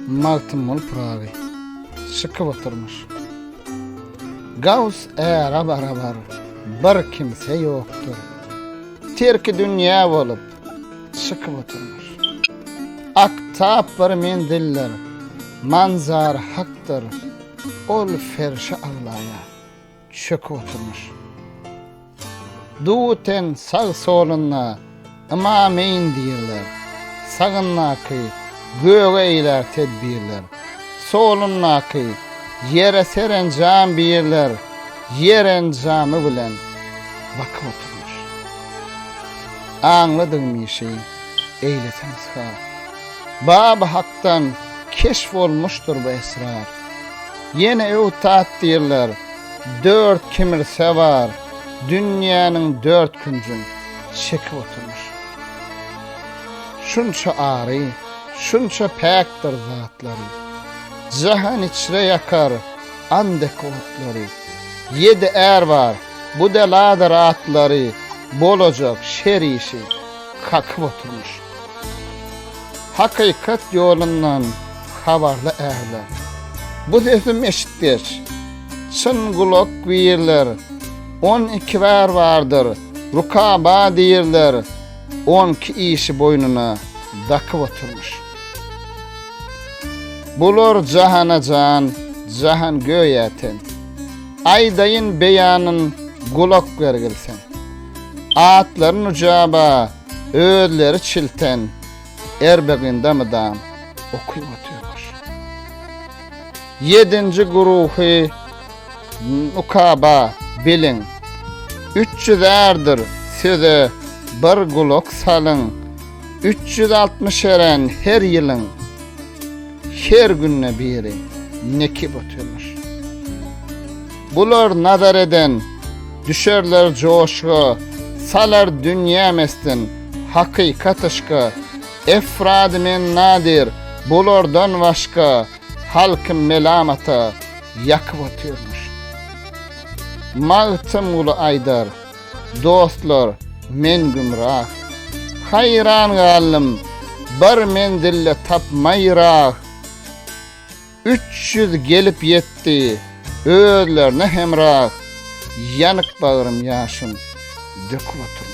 Magtymguly Pyragy çykyp oturmyş. Gaws äre barabar bir kimse ýokdur. Terki dünýä bolup çykyp oturmyş. Aktap bir menzildir, manzar hakdyr, ol ferşi aglaýa çöküp oturmyş. Duten sag-solunda Ymameýn diýrler. Sagyndaky göge eýlär tedbirler. Solundaky ýere serenjam birler, Ýer enjamy bilen bakyp oturmyş. Aňladygym işi eýlesem ysgar. Baby Hakdan keşf olmuşdyr bu esrar. Ýene öwtat diýrler, dört kimrse bar, Dünýäniň dört künjün çekip oturmyş. Şunça ary, şunça päkdir zatlary. Jahan içre ýakar andek otlary. Ýedi är bar, bu deladyr atlary, Bolajak şer işi kakyp oturmyş. Hakykat ýolundan habarly ärler. Bu sesim eşitgeç, çyn gulak birler, 12 bär bardyr, rukaba diýrler, onki işi boýnuna dakyp oturmyş. Bular jahana jan, jahan göýä ten. Aýdaýyn beýanyn gulak bergil sen. Atlary nujaba, özleri çilten, Erbeginde mydam okyp otyrmyş. Ýedinji guruhy Nukaba biliň. 300 ärdir söze bir gulak salyň. 360 eren her ýylyň her günde biri nekip otyrmyş. Bular nazar eden düşerler joşga, salar dünýä mestin hakykat yşka. Efrady men nadir bulardan başga halky melamata ýakyp otyrmyş. Magtymguly aýdar, Dostlar, men gümrah. Haýran galdym, bir menzilde tapmaý rah. 300 gelip ýetdi, özlerine hemrah, Ýanyk bagrym ýaşyn döküp oturmyş.